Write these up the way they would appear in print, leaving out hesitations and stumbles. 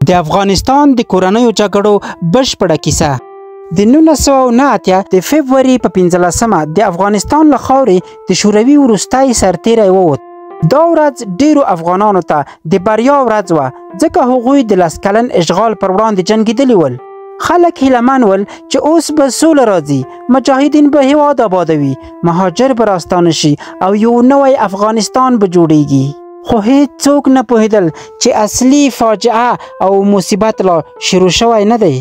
د افغانستان د کورنیو جګړو بشپړه کیسه. د 1989 د فبروري په 15مه د افغانستان له خاورې د شوروي وروستی سرتیری ووت. دا ورځ ډیرو افغانانو ته د بریا ورځ وه، ځکه هغوی د 10 کلن اشغال پر وړاندې جنګېدلي ول. خلک هیله من ول چې اوس به سوله راځي، مجاهدین به هیواد آبادوي، مهاجر به راستانه شي او یو نوی افغانستان به جوړیږي. خو هیڅوک نه پوهېدل چې اصلي فاجعه او مصیبت لا شروع شوی نه دی.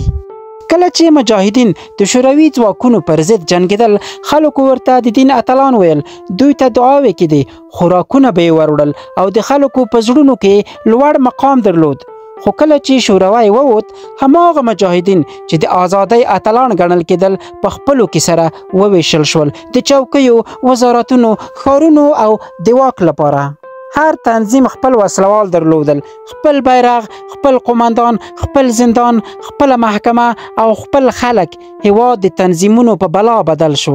کله چې مجاهدین د شوروي ځواکونو پر ضد جنګېدل، خلکو ورته د دین اتلان ویل، دوی ته دعاوې کېدې، خوراکونه به یې وروړل او د خلکو په زړونو کې لوړ مقام درلود. خو کله چې شوروی ووت، هماغه مجاهدین چې د ازادۍ اتلان ګڼل کېدل په خپلو کې سره وویشل شول، د چوکیو، وزارتونو، ښارونو او د واک لپاره. هر تنظیم خپل وسلوال درلودل، خپل بیرغ، خپل قومندان، خپل زندان، خپله محکمه او خپل خلک. هیواد د تنظیمونو په بلا بدل شو.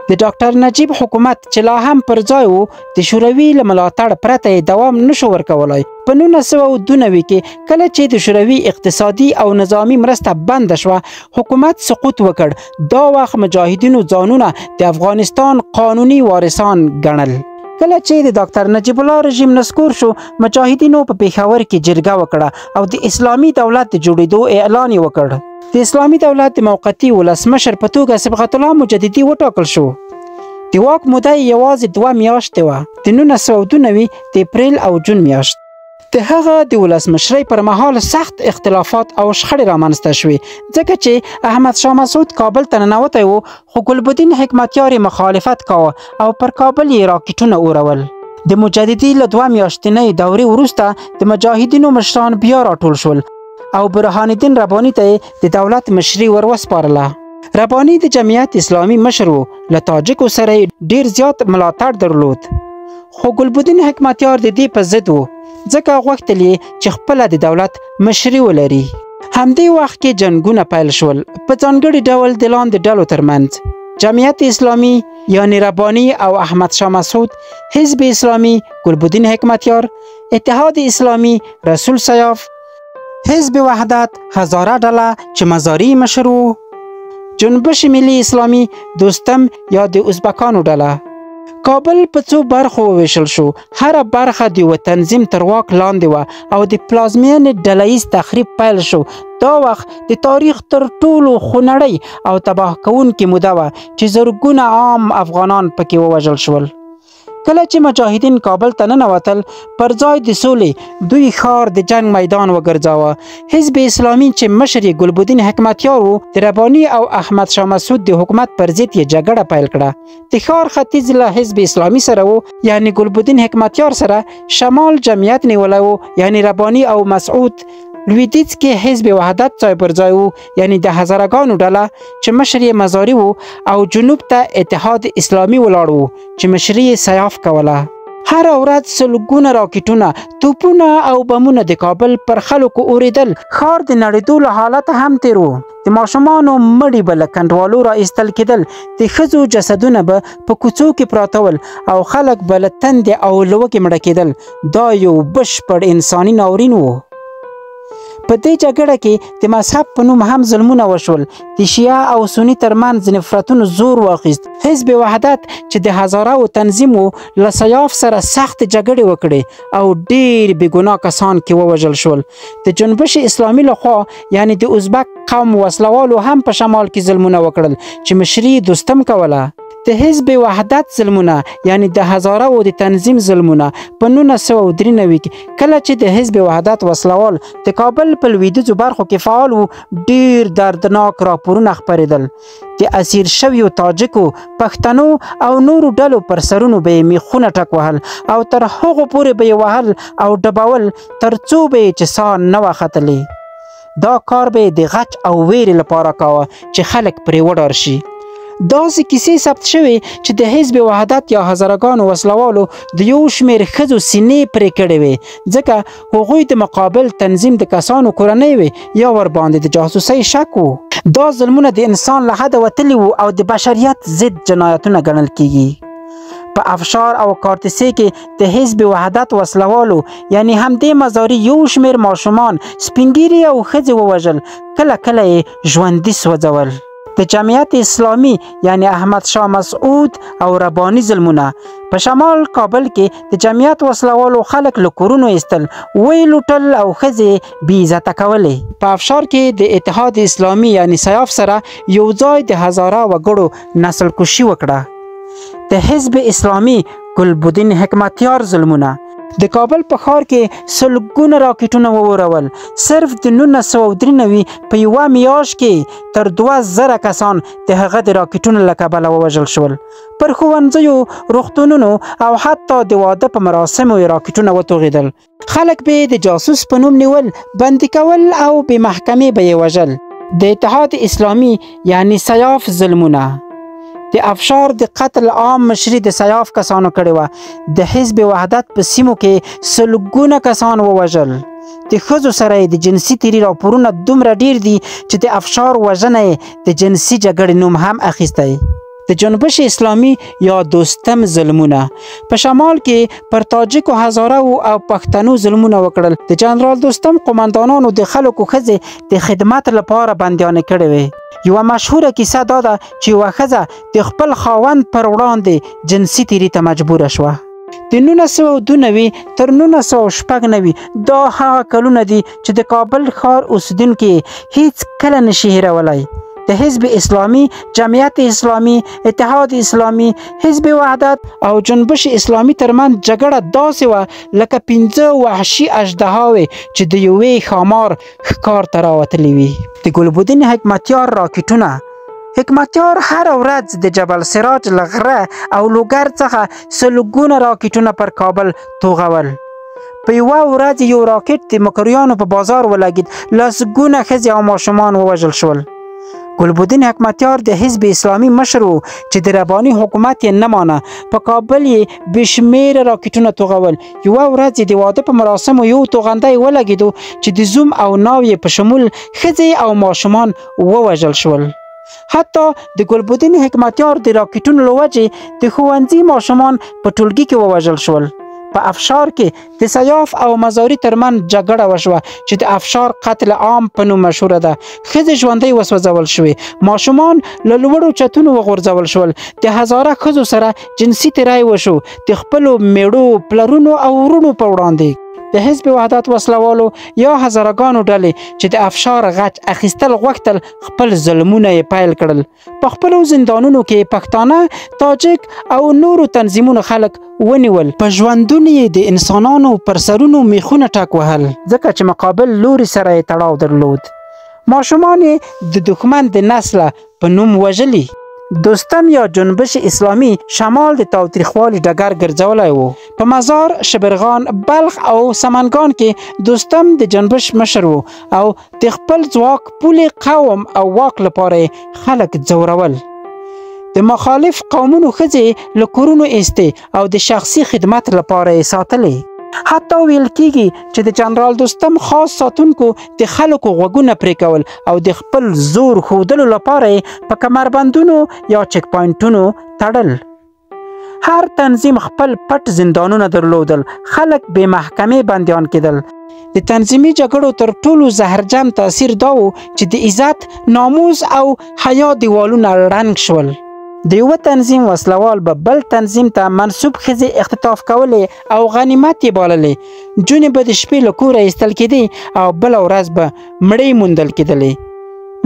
د ډاکټر نجیب حکومت چې لا هم پر ځای و، د شوروي له ملاتړ پرته یې دوام نشو ورکولای. په 1992 کې کله چې د شوروي اقتصادي او نظامي مرسته بنده شوه، حکومت سقوط وکړ. دا وخت مجاهدینو ځانونه د افغانستان قانوني وارثان ګڼل. کله چې د ډاکټر نجیب الله رژیم نسکور شو، مجاهدینو په پېښور کې جرګه وکړه او د اسلامي دولت د جوړېدو اعلان یې وکړ. د اسلامي دولت د موقتي ولسمشر په توګه صبغت الله مجددي وټاکل شو. د واک موده یې یوازې 2 میاشتې وه، د 1992 د اپریل او جون میاشت. د هغه د ولسمشرۍ پر مهال سخت اختلافات او شخړې رامنځته شوې، ځکه چې احمد شاه مسعود کابل ته ننوتی و، خو ګلبدین حکمتیار یې مخالفت کاوه او پر کابل یې راکټونه اورول. د مجددي له 2 میاشتنۍ دورې وروسته د مجاهدینو مشران بیا راټول شول او برهان الدین رباني ته یې د دولت مشري ور وسپارله. رباني د جمعیت اسلامي مشر و، له تاجکو سره یې ډیر زیات ملاتړ درلود. خو ګلبدین حکمتیار د دې په ضد و، ځکه غوښتل یې چې خپله د دولت مشري ولري. همدې وخت کې جنګونه پیل شول، په ځانګړي ډول د لاندې ډلو ترمنځ: جمعیت اسلامي یعنی رباني او احمد شاه مسعود، حزب اسلامي ګلبدین حکمتیار، اتحاد اسلامي رسول سیاف، حزب وحدت هزاره ډله چې مزاري مشر و، جنبش ملي اسلامي دوستم یا د ازبکانو ډله. کابل په څو برخو وویشل شو، هره برخه د یوه تنظیم تر واک لاندې وه او د پلازمینې ډله ییز تخریب پیل شو. دا وخت د تاریخ تر ټولو خونړۍ او تباه کوونکې موده وه چې زرګونه عام افغانان پکې ووژل شول. کله چې مجاهدین کابل ته ننوتل، پر ځای د سولې دوی ښار د جنګ میدان وګرځاوه. حزب اسلامي چې مشر یې ګلبدین حکمتیار و، د رباني او احمد شاه مسعود د حکومت پر ضد یې جګړه پیل کړه. د ښار ختیځ له حزب اسلامي سره و، یعنی ګلبدین حکمتیار سره، شمال جمعیت نیولی و، یعنی رباني او مسعود، لویدیځ کې حزب وحدت ځای پر ځای و، یعنی د هزارګانو ډله چې مشر یې مزاري و، او جنوب ته اتحاد اسلامي ولاړ و چې مشري یې سیاف کوله. هره ورځ سلګونه راکټونه، توپونه او بمونه د کابل پر خلکو اورېدل. ښار د نړېدو له حالته هم تېر و. د ماشومانو مړي به له کنډوالو را ایستل کېدل، د ښځو جسدونه به په کوڅو کې پراته ول او خلک به له تندې او لوږې مړه کېدل. دا یو بشپړ انساني ناورین و. په دې جګړه کې د مذهب په نوم هم ظلمونه وشول. د شیعه او سني ترمنځ نفرتونو زور واخیست. حزب وحدت چې د هزاره تنظیم و، له سیاف سره سخت جګړې وکړې او ډیر بېګناه کسان کې ووژل شول. د جنبش اسلامي لخوا یعنی د ازبک قوم وسلوالو هم په شمال کې ظلمونه وکړل چې مشري دوستم کوله. د حزب وحدت ظلمونه یعنی د هزاره او د تنظیم ظلمونه په 1993 کې کله چې د حزب وحدت وسلوال د کابل په لویدیځو برخو کې فعال وو، ډیر دردناک راپورونه خپرېدل. د اسیر شویو تاجکو، پښتنو او نورو ډلو پر سرونو به یې میخونه ټک وهل او تر هغو پورې به یې وهل او ډبول تر څو به یې چې ساه نه وه ختلې. دا کار به یې د غچ او ویرې لپاره کاوه چې خلک پرې وډار شي. داسې کیسې ثبت شوې چې د حزب وحدت یا هزارګانو وسلوالو د یو شمېر ښځو سینې پرې کړې وې، ځکه هغوی د مقابل تنظیم د کسانو کورنۍ وې یا ورباندې د جاسوسۍ شک و. دا ظلمونه د انسان له حده وتلي وو او د بشریت ضد جنایتونه ګڼل کیږي. په افشار او کارتسې کې د حزب وحدت وسلوالو یعنی همدې مزاري یو شمېر ماشومان، سپینږیري او ښځې ووژل، کله کله یې ژوندي سوځول. د جمعیت اسلامي یعنی احمد شاه مسعود او رباني ظلمونه. په شمال کابل کې د جمعیت وسلوالو خلک له کورونو ایستل، ویې لوټل او ښځې بې عزته کولې. په افشار کې د اتحاد اسلامي یعنی سیاف سره یو ځای د هزاره وګړو نسل کشي وکړه. د حزب اسلامي ګلبدین حکمتیار ظلمونه. د کابل په ښار کې سلګونه راکټونه وورول. صرف د 1993 په یوه میاشت کې تر 2000 کسان د هغه د راکټونو له کبله ووژل شول. پر ښوونځیو، روغتونونو او حتی د واده په مراسمو یې راکټونه وتوغېدل. خلک به یې د جاسوس په نوم نیول، بندي کول او بې محکمې به یې وژل. د اتحاد اسلامي یعنی سیاف ظلمونه. د افشار د قتل عام مشري د سیاف کسانو کړې وه. د حزب وحدت په سیمو کې سلګونه کسان ووژل. د ښځو سره یې د جنسي تیري راپورونه دومره ډیر دي چې د افشار وژنه یې د جنسي جګړې نوم هم اخیستی. د جنبش اسلامي یا دوستم ظلمونه. په شمال کې پر تاجکو، هزاره او پښتنو ظلمونه وکړل. د جنرال دوستم قومندانانو د خلکو ښځې د خدمت لپاره بندیانې کړې وې. یوه مشهوره کیسه دا ده چې یوه ښځه د خپل خاوند پر وړاندې جنسي تیري ته مجبوره شوه. د 1992 تر 1996 دا هغه کلونه دي چې د کابل ښار اوسېدونکي هیڅ کله نشي هېرولی. د حزب اسلامي، جمعیت اسلامي، اتحاد اسلامي، حزب وحدت او جنبش اسلامي ترمنځ جګړه داسې وه لکه 5 وحشي اژدهاوې چې د یوې ښامار ښکار ته راوتلې وي. د ګلبدین حکمتیار راکټونه. حکمتیار هره ورځ د جبل سراج له غره او لوګر څخه سلګونه راکټونه پر کابل توغول. په یوه ورځ یو راکټ د مکریانو په بازار ولګید، لسګونه ښځې او ماشومان ووژل شول. ګلبدین حکمتیار د حزب اسلامي مشر و چې د رباني حکومت یې نه مانه. په کابل یې بې شمېره راکټونه توغول. یوه ورځ یې د واده په مراسمو یو توغندی ولګېدو چې د زوم او ناوې په شمول ښځې او ماشومان ووژل شول. حتی د ګلبدین حکمتیار د راکټونو له وجې د ښوونځي ماشومان په ټولګي کې ووژل شول. په افشار کې د سیاف او مزاري ترمنځ جګړه وشوه چې د افشار قتل عام په نوم مشهوره ده. ښځې ژوندۍ وسوځول شوې، ماشومان له لوړو چتونو وغورځول شول، د هزاره ښځو سره جنسي تیری وشو، د خپلو میړو، پلرونو او وروڼو په وړاندې. د حزب وحدت وسلوالو یا هزارګانو ډلې چې د افشار غچ اخیستل غوښتل، خپل ظلمونه یې پیل کړل. په خپلو زندانونو کې پښتانه، تاجک او نورو تنظیمونو خلک ونیول. په ژوندون یې د انسانانو پر سرونو میخونه ټک وهل، ځکه چې مقابل لوري سره یې تړاو درلود. ماشومان یې د دښمن د نسله په نوم وژلي. دوستم یا جنبش اسلامي شمال د تاوتریخوالي ډګر ګرځولی و. په مزار، شبرغان، بلخ او سمنګان کې دوستم د جنبش مشر و او د خپل ځواک، پولې، قوم او واک لپاره یې خلک ځورول. د مخالف قومونو ښځې له کورونو ایستې او د شخصي خدمت لپاره یې ساتلې. حتی ویل کیږي چې د جنرال دوستم خاص ساتونکو د خلکو غوږونه پرې کول او د خپل زور ښودلو لپاره یې په کمربندونو یا چک پاینټونو تړل. هر تنظیم خپل پټ زندانونه درلودل، خلک بې محکمې بندیان کېدل. د تنظیمي جګړو تر ټولو زهرجن تاثیر دا و چې د عزت، ناموس او حیا دیوالونه ړنګ شول. د یوه تنظیم وسلوال به بل تنظیم ته منسوب ښځې اختطاف کولې او غنیمت یې باللې. نجونې به د شپې له کوره ایستل کېدې او بله ورځ به مړې موندل کېدلې.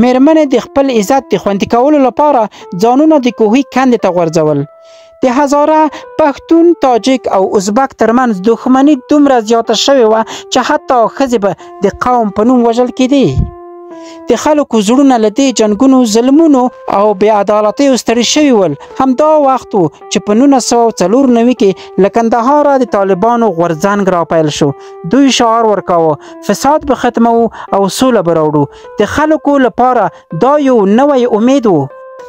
میرمنې د خپل عزت د خوندي کولو لپاره ځانونه د کوهي کندې ته غورځول. د هزاره، پښتون، تاجک او ازبک ترمنځ دښمني دومره زیاته شوې وه چې حتی ښځې به د قوم په نوم وژل کېدې. د خلکو زړونه له دې جنګونو، ظلمونو او بې عدالتیو ستړي شوي ول. همدا وخت و چې په 1994 کې له کندهاره د طالبانو غورځنګ راپیل شو. دوی شعار ورکاوه، فساد به ختموو او سوله به راوړو. د خلکو لپاره دا یو نوی امید و.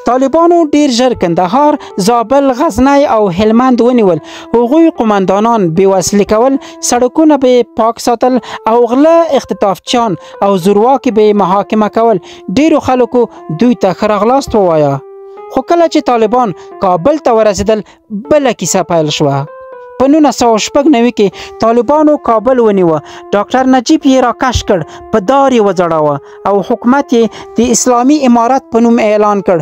طالبانو ډیر ژر کندهار، زابل، غزنی او هلمند ونیول. هغوی قومندانان بې وسلې کول، سړکونه به یې پاک ساتل او غله، اختطافچیان او زورواکي به یې محاکمه کول. ډیرو خلکو دوی ته ښه راغلاست ووایه. خو کله چې طالبان کابل ته ورسېدل، بله کیسه پیل شوه. په 1996 کې طالبانو کابل ونیوه، ډاکټر نجیب یې راکش کړ، په دار یې وځړاوه او حکومت یې د اسلامي امارت په نوم اعلان کړ.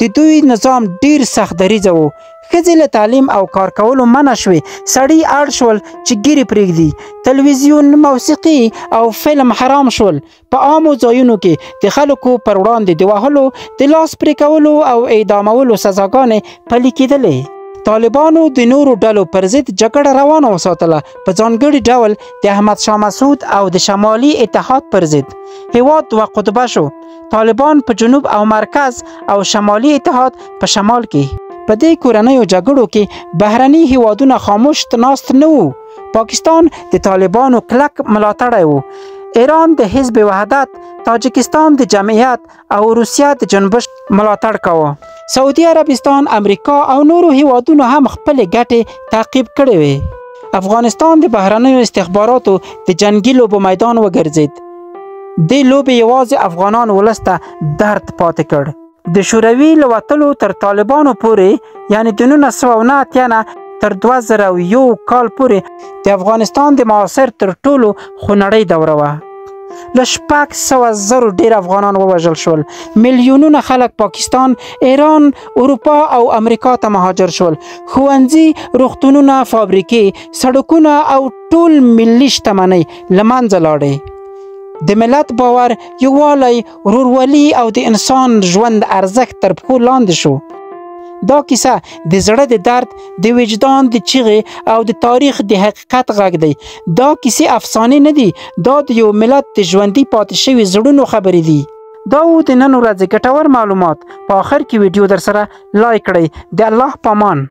د دوی نظام ډیر سخت دریځه و. ښځې له تعلیم او کار کولو منع شوې، سړي اړ شول چې ږیرې پرېږدي، تلویزیون، موسیقي او فلم حرام شول. په عامو ځایونو کې د خلکو پر وړاندې د وهلو، د لاس پرې کولو او اعدامولو سزاګانې پلي کېدلې. طالبانو د نورو ډلو پر ضد جګړه روانه وساتله، په ځانګړي ډول د احمد شاه مسعود او د شمالي اتحاد پر ضد. هیواد دوه قطبه شو، طالبان په جنوب او مرکز او شمالي اتحاد په شمال کې. په دې کورنیو جګړو کې بهرني هیوادونه خاموش ناست نه وو. پاکستان د طالبانو کلک ملاتړی و، ایران د حزب وحدت، تاجکستان د جمعیت او روسیه د جنبش ملاتړ کاوه. سعودي عربستان، امریکا او نورو هیوادونو هم خپلې ګټې تعقیب کړې وې. افغانستان د بهرنیو استخباراتو د جنګي لوبو میدان وګرځید. دې لوبې یوازې افغانان ولس ته درد پاتې کړ. د شوروي له وتلو تر طالبانو پورې، یعنې د 1989 نه تر 2001 کال پورې، د افغانستان د معاصر تر ټولو خونړۍ دوره وه. له 600,000 ډېر افغانان ووژل شول، میلیونونه خلک پاکستان، ایران، اروپا او امریکا ته مهاجر شول. ښوونځي، روغتونونه، فابریکې، سړکونه او ټول ملي شتمنۍ له منځه لاړې. د ملت باور، یووالی، ورورولي او د انسان ژوند ارزښت تر پښو لاندې شو. دا کیسه د زړه د درد، د وجدان د چیغې او د تاریخ د حقیقت غږ دی. دا کیسې افسانې نه دي، دا د یو ملت د ژوندي پاتې شوي زړونو خبرې دي. دا و د نن ورځې ګټور معلومات. په آخر کې ویډیو در سره لایک کړئ. د الله پامان.